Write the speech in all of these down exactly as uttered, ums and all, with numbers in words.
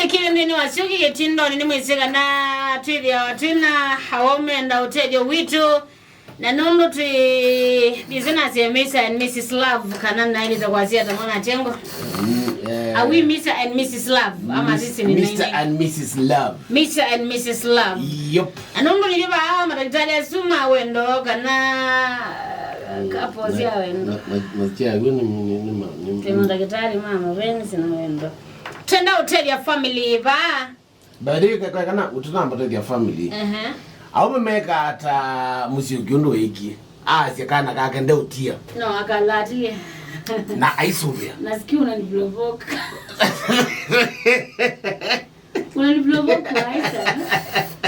Kĩthĩnĩ wa syũki kĩtindonĩ nĩ mwĩsĩ kana twĩthĩawa twĩ na awa menda ũtethyo witũ. Na nũndũ twĩ busy na Mister and Missus Love, kana naĩlĩte kwasya ta mwana Atengo. Mm, eh, are we Mister and Missus Love? Ama Miss-, sisi ni Mister nini? And Missus Love. Mister and Missus Love. Yup. Na nũndũ nĩtyo vaa matakĩtalĩ asu ma wendo kana kapo sya wendo. Ma-, ma-, masia wĩ nĩ, nĩ, nĩ ma-, nĩ, twĩ matakĩtalĩ ma mapenzi na wendo. Twenda ũtethya family vaa. By the way, ka-, ka-, kana ũtanamba tethya family. Ehe. Aũme mekaa ata Mũsyũki ũndũ wĩkie? Aasya kana kake ndeũtia. No, akalatie. Na aisũvĩa. Nasikia unaniprovoke. Unaniprovoke, Aisha.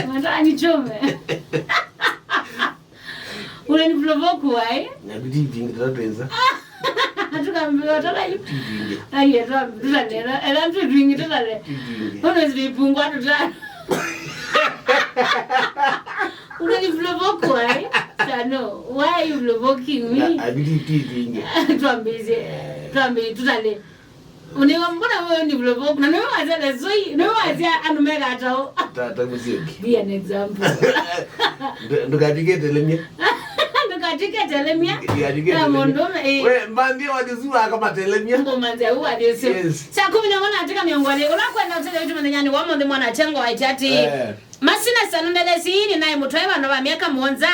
Unataka nichome? Unaniprovoke why? Na kuti vingi tata twenza. Tukambiwa tata yu. Vingi. Aye, tuambi, tutalera. Ela mtu vingi tutale. Vingi. Ono zipungwa tutale. Unaniprovoke why? Sano, why are you provoking me? Na kuti vingi. Tuambize. Tuambi, tutale. Ũnĩwa, mbona wewe ni vlovoku? Na nĩwe wasya the soi, nĩwe wasya andũ mekatao. Ta, ta Mũsyũki. Be an example. Ndũ-, ndũkatw'ĩke telemia. Ndũkatw'ĩke telemia. Ndũkatw'ĩke telemia. Na mũndũme, eh. We, mbandia wa Joshua akamatelemia. Ngoma nzĩa huu wa Joshua. Yes. Saa kumi na moja na dakika mĩongo ĩlĩ. Ũnakwenda ũtethyo witũ mũthenyanĩ wa ũmũnthĩ mwana Atengo aĩtye atĩ, eh, masina sana ndelesi hii ninaye mũtwae vandũ va myaka mũonza.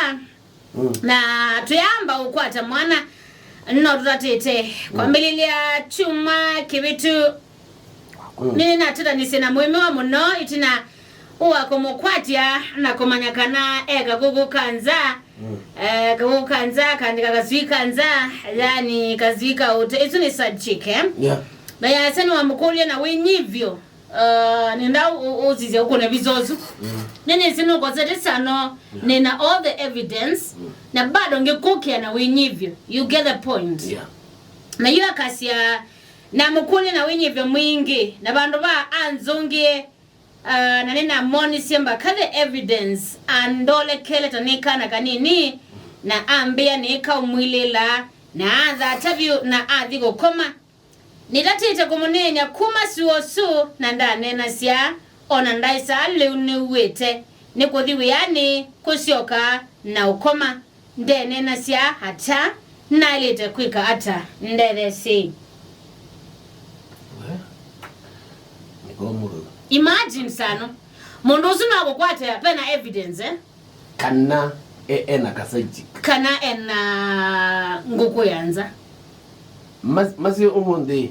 Mm. Na twĩamba ũkwata mwana, no tũtatĩte. Mm. Kwambĩlĩlya kyumwa kĩvĩtu, mm, nĩnatũtanisye na mũĩmĩwa mũno ĩtina wa kũmũkwatya na kũmanya kana e kakũkũ ka nza. Mm. Eh, kakũkũ ka nza, kaandĩka kasui ka nza, yani kasui ka ũte. Ĩsu nĩ side chick, eh? Yeah. Na yasya nĩwamũkũlya na wĩnyivyo. Uh, nenda u-, usisye ũkũne visa ũsu. Mm. Nĩnĩsĩ nũkosete sano, yeah, nĩna all the evidence, mm, na bado ngĩkũkĩa na wĩnyivyo. You get the point. Yeah. Na yu akasya, namũkũlya na wĩnyivyo mwingĩ, na vandũ va anzũngĩe, uh, na nĩnamonisye mbaka the evidence, andolekele ta nĩ kana kanini, na ambĩa nĩkaũmwilĩla, na athata vyũ, na athi kũkoma. Nĩtatĩte kũmũneeny'a kuma sua ũsu, na ndaneenasya, o na ndaĩsaa lĩu nĩuĩte nĩ kũthi wĩanĩ kũsyoka na ũkoma. Ndeeneenasya ata? Naĩlĩte kwĩka ata? Ndethesyei. We, nĩko mũthũ. Imagine sano. Mũndũ ũsu no kũkwatĩa, pena evidence, eh? Kana e, ena kasaiti. Kana ena ngũkũ ya nza. Mas-, masio ũmũnthĩ,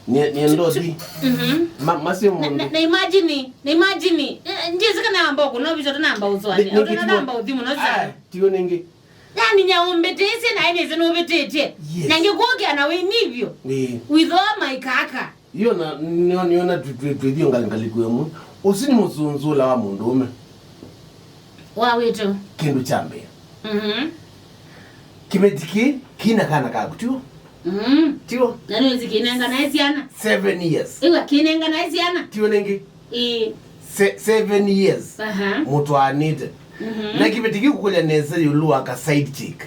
nĩ, nĩ ndothi. Mhm. Ma-, masio na, na, ũmũnthĩ. Na imagine, na imagine, eh, njĩsĩ kana amba ũkũ, no viso tũnamba ũswani. Nĩ, nĩ au tũnamba ũthi mũno sana. Ah, tiyo nĩngĩ. Yani, nyaumbĩtĩsye, na ĩnĩsĩ nũvĩtĩtye. Yes. Na ngĩkũkĩa na wĩnyivyo. Ĩĩ. With all my kaka. Yu ona, nĩ, nĩ ona twĩ, twĩ, twĩthio ngali, ngalĩko ĩmwe. Ũsu nĩ mũsũnzũla wa mũndũũme. Wa wĩtũ. Kĩndũ kya mbee. Mhm. Kĩveti kĩ, kĩna kana kaku, tiwo? Mhm. Tiwo? Na nĩwĩsĩ kĩnenganae syana. Seven years. Ĩwa kĩnenganae syana. Tiwo nĩngĩ? Ĩĩ. Se-, seven years. Aha. Mũtwaanĩte. Mhm. Na kĩveti kĩu kũkũlya nesa ĩũlũ wa ka side chick.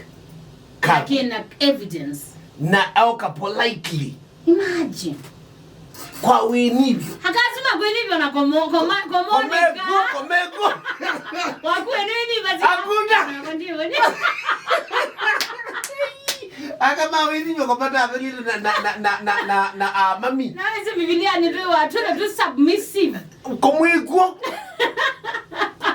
Ka- Kĩna evidence. Na aoka politely. Imagine. Kwa wĩnyivyo. Akasema kwĩnyivyo na komo-, koma-, komoneka. Komeko, komeko. Wakuwe nini basi? Hakuna. Ndiwe ni. Akama wĩnyivyo kwa mata avelile na, na, na, na, na, na, na, ah, mami. Na wezi Biblia ni tu watu na tu submissive. Komwĩkw'o.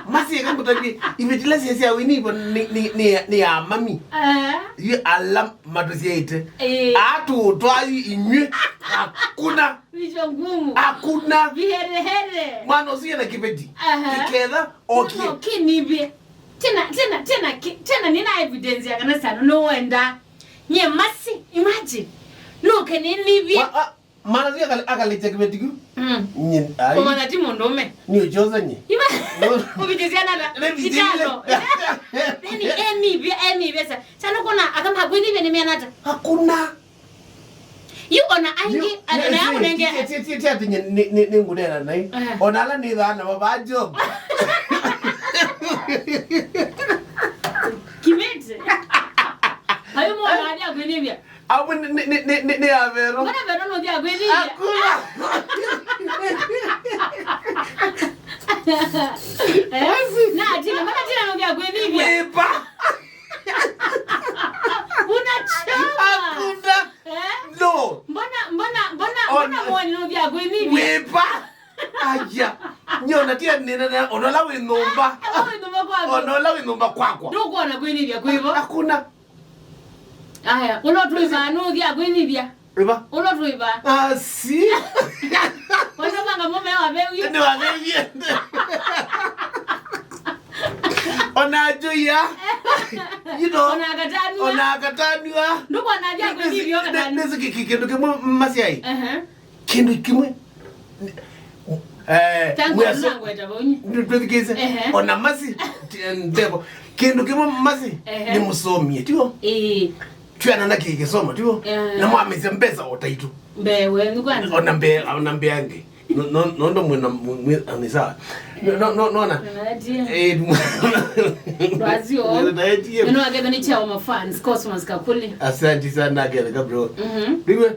Masieka ngũtavye, iveti ila syasya wĩnyivyo nĩ, nĩ, nĩ, nĩ ya mami. Eh. Yu ala matũsyaĩte. Eh. Atũtwayu inyw'ĩ. Hakuna. Vichwa ngumu. Hakuna. Viherehere. Mwana ũsu ena kĩveti. Aha. Kĩketha okie. No, kĩnivye. Tena, tena, tena, ki-, tena nina evidence ya kana sana no wenda. Nye masi, imagine. No, kenenivye. Wa, wa, Mana zi akale-, akalĩkya kĩveti kĩu. Mm. Nyi-, ai. Kũmanya ti mũndũũme. Nĩ ũchoza nyi. Ima, no. Kũvitĩsya nata? Nĩ vĩtĩsya. Itano. Nĩ eni vya, eni vya sa. Sana kuna akama kwĩnyivya nĩ mĩana ata? Hakuna. Yu ona aingĩ, yu, ana, na ya mũnenge. Ti, ti, ti, ti ati nĩ, nĩ, nĩ, nĩ ngũneena nai. Eh. Ona ala nĩ thana baba Job. Kĩveti. Ayo mwana adia kwĩnyivya. Amwe nĩ, nĩ, nĩ, nĩ, nĩ, nĩ ya Vero. Mbona Vero nũthi akwĩthĩie? Akula. Eh? Na tina, mbona tina nũthia kwĩnĩvya? Wĩva? Unachoma. Hakuna. Eh? No. Mbona, mbona, mbona, mbona Ona- mwoni nũthia kwĩnĩvya? Wĩva? Aja. Nyona tia nina na ona la wĩ nyũmba. Ona wĩ nyũmba kwaku. Ona la wĩ nyũmba kwakwa. Ndũkwona kwĩnĩvya kwĩvo? Hakuna. Aya, ũla twĩva nũthia kwĩnĩvya. Ĩva? Ũla twĩva. Asi. Ona manga mũme wa vewie. Nĩ wa vewie. Ona ajoya. You know. Ona akatanua. Ona akatanua. Ndũkwona thia kwĩnĩvya ũkatanua. Nĩsĩ kĩndũ kĩmwe masyai. Ehe. Kĩndũ kĩmwe. Eh, Tangu mwaso- tunangweta vaunyi. Ndũ-, twĩthikĩĩsye. Ehe. Ona masi, t-, ndevo. Kĩndũ kĩmwe masi, Ehe. Nĩ mũsomie, tiwo? Ĩĩ. Twana na kĩkĩsoma, tiwo? Eh. Na mwamĩsya mbesa o taitũ. Mbee wenyu kwanza. Ona mbee, ona mbee angĩ. No, no, no, ndo mwena, mwe, mwe, ah, nĩ sawa. No, no, no, nona. Tunaetie. Eh, Ndwasio. Tunaetie. Ĩno aketha nĩ chao ma fans, Cosmas Kakuli. Asante sana, Kevin, bro. Mhm. Ndiwe?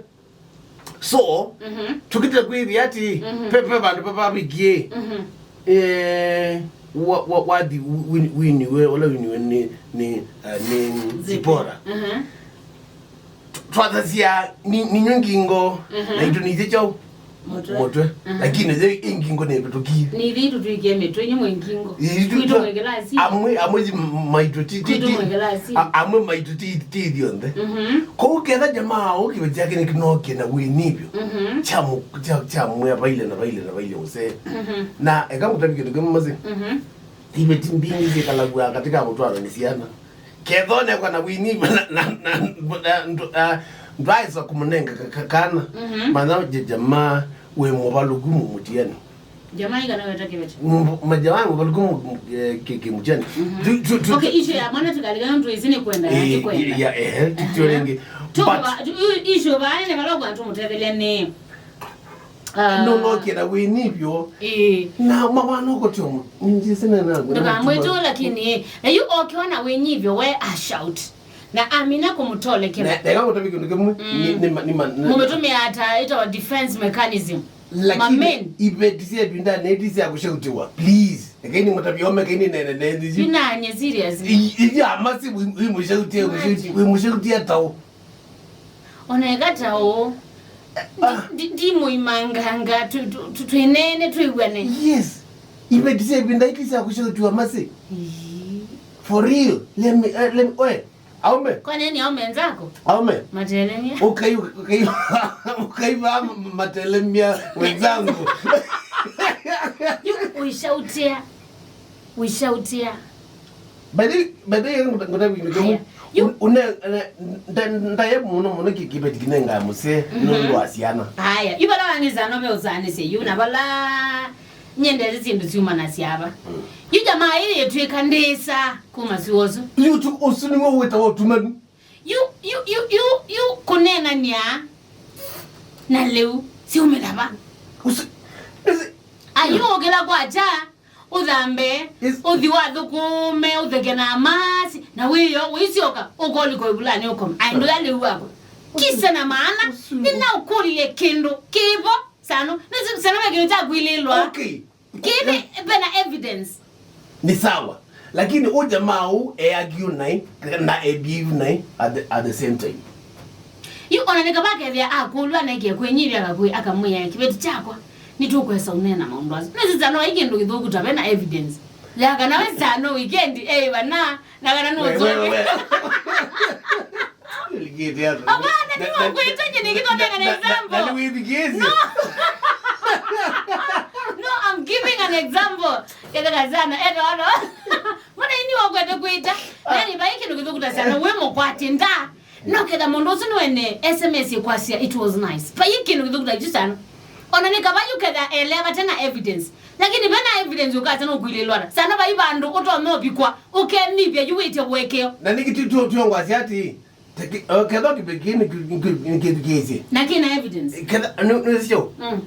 So, Mhm. Tũkĩte kwĩthĩa ati, Mhm. Pe, pe vandũ pavavikie. Mhm. Eh, wa, wa, wathi win-, winiwe, ũla winiwe nĩ, nĩ, uh, nĩ Zipporah. Zipporah. Mhm. Twathasya ni, ninywe ngingo, Mhm. Na itũ nithe chau. Mũtwe. Mũtwe. Mhm. Lakini ĩthe ĩ ngingo nĩvĩtũkie. Nĩ ithe itũtwĩkie mĩtwe, inyu mwĩ ngingo. Itũ Kwitũ twa-, mwĩ kĩlasi. Amwe, amwe ji m-, maitũ ti, ti, Kwitũ ti, mwĩ kĩlasi. A-, amwe maitũ ti, ti ithyonthe. Mhm. Kwoou ketha jamaa ũũ kĩveti kyake nĩkĩnookie na wĩnĩvyo. Mhm. Kya mũ-, kya, kya mwĩa vaile na vaile na vaile ũsee. Mhm. Na eka mũtavye kĩndũ kĩmwe masi. Mhm. Iveti mbingĩ syĩkalaw'a katĩ ka mũtwaano nĩ syana. Kethwa ũnekwa na wĩnĩvyo na, na, na, na, ndũ-, ah, ndwaĩsa kũmũnenga ka-, ka-, kana. Mhm. Manya jamaa wĩ mũvalũku mũmũtiani. Jamaa ĩ kana weta kĩveti. Mũ-, majamaa mũvalũku mũ-, mũ-, eh, kĩ-, kĩmũtiani. Mhm. Tu-, tu-, tu-, Okay, issue ya mwana tũkalika nĩ twĩsĩ nĩ kwenda ya Eh, kĩkwenda. Ya, eh, tu-, tu-, Ehe. Ringĩ. But Tũkwa-, tu-, issue baane nĩ vala kwa tũmũtethelela nĩ Ah. Nũnokĩla wĩnyivyo. Ĩĩ. Na mawana ũkotyomo. Nĩnjĩsĩ nena. Ndũkamwĩtũ, lakini, eh, na yu okiwa na wĩnyivyo, we a shout. Na amina kũmũtolekela. Na, na ĩka ngũtavye kĩndũ kĩmwe, Mm. nĩ, nĩ ma-, nĩ ma-, nĩ Mũmĩtũmĩa ata ĩtawa defense mechanism. Lakini Mamen. Iveti sya ĩvinda nĩ ti sya kũshautiwa. Please. Ekai nĩ mũtavye ome, ekai nĩ nene, nene. Yu nanye serious. I-, i-, ya masi, wi-, wi mũshautie, Imagine. Mũshautie, wi mũshautie tao. Ona eka ta ũũ. Ah. Ndi-, ndi-, ndimũimanganga, tũ-, tũ-, tũ-, twĩneene, twĩw'ane. Yes. Iveti sya ĩvinda iti sya kũshautiwa masi. Ii. For real. Let me, eh, let me, oe. Aume. Kwa nini aume nzako? Aume. Matelemia. Ukai-, ukai-, ukaiva ma-, matelemia wenzangu. Yu uishautia. Uishautia. By the, by the way, nguta, nguta vindu kĩmwe. Aya. Yu- Un-, une, ne, nda-, ndaye mũno mũno kĩ-, kĩveti kĩnengaa mũsee, Mhm. Nũndũ wa syana. Aya. Yu vala wang'ĩsaa no ve ũsaanĩsye yu, na vala nyendete syĩndũ syumanasya ava. Mm. Yu jamaa ĩĩ yĩtw'ĩka ndĩsa kuma syũa ũsu. Yu tu ũsu nĩw'o wĩtawa ũtumanu. Yu, yu, yu, yu, yu kũneenany'a na lĩu syumĩla va? Ũsu, ĩsi- Ayu ũkĩla kwakya, ũthambe, Is- ũthi wathũkũme, ũtheke na masi, na wĩyo, ũisyoka, ũkolika ĩvulanĩ ũkome. Ai, ndũya lĩu wakwa. Kisa na maana, Ũsu- nĩna ũkũlilye kĩndũ kĩvo, sano, nĩsi, sano ve kĩndũ kya kwilĩlwa. Okay. Kĩĩ nĩ, vena evidence. Ni sawa. Lakini ũ jamaa ũ e argue nai, na e behave nai at the, at the same time. Yu ona nĩ kava akethĩa akũlw'a na ĩkĩa kwĩnyivya akakũĩ, akamwĩa, "Kĩveti kyakwa, nĩtũkwesa ũneena maũndũ asu." Nĩsĩ sano vai kĩndũ kĩthũku ta ve na evidence ya kana we sano weekend eĩva na, na kana Wewe, nũsũke. Wewe. Apana, nĩwĩkwĩtany'a nĩngĩ tũnengane example. No. No, I'm giving an example. Ketheka sana, etono. Mbona ini wakwete kwĩta? Nani vai kĩndũ kĩthũku ta sana, wĩ mũkwati nda. No ketha mũndũ ũsu nĩwene S M S ĩkwasya, "It was nice." Vai kĩndũ kĩthũku ta isu sana. Ona nĩ kava yu ketha eleva tena evidence. Lakini vena evidence ũkatya nũkwilĩlwa. Sana vai vandũ ũtonya ũvikwa, ũkemivya yu wĩtye ũekeo. Na nĩkĩ tu, tu, tu ngwasya ati, Teki-, o, kethwa kĩveti kĩĩ nĩ kĩ-, nĩ kĩ-, nĩ kĩthukĩĩsye. Na kĩna evidence. Ketha, nĩ, nĩ syo. Mm.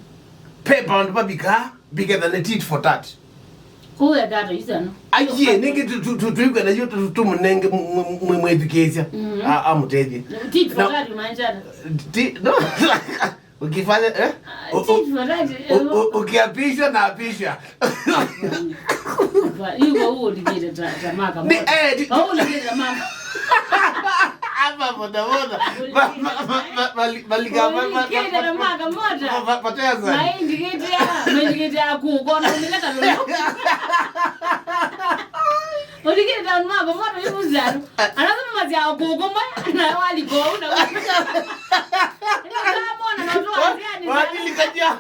Pe vandũ vavikaa, viketha nĩ tit for tat. Kũu ekato isano. Aiye, nĩngĩ tu, tu, tu, tuikwe na yu tu, tu, tũmũnenge mwe-, mwe-, mwe-, mwĩthukĩĩsya. Mm. A, amũtethye. Tit for tat, manjana. Ti, no. Ukifanya, eh? Ah, tit for tat, eh. U- u- Ukiapishwa na apishwa. Yuko ulikile ta ta maka. Ni, eh, di- Ulikile ta maka. Ama boda boda. Ba- ba- ba- ba- bali- balika- ba- ba- Ulikile ta maka moja. ba- ba- Pateza. Maindikite ya, maindikite ya kuko na umile kalulu. Ulikile ta maka moja yuko zero. Alafu mama ya kuko mwa na wali go na. Ni kama mwana na watu wa yani. Wadilikaja.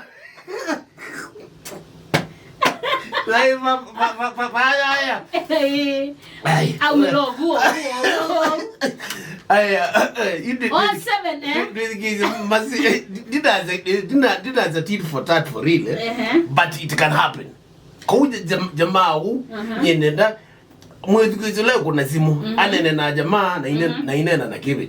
Lai, pa- pa- pa- pa- pa- aya, aya. Eh, Ai. Au logo. Aya, eh, you did- Oh, seven, eh? you did- you did- masi- eh, did- did as a- eh, did as a- did as a tit for tat for real, eh? Ehe. But it can happen. Kau ja- jam- jamaa u, Aha. Nyenenda, mwĩthukĩĩsyo leo kuna simu, anene na jamaa na ine- na inena na kĩveti.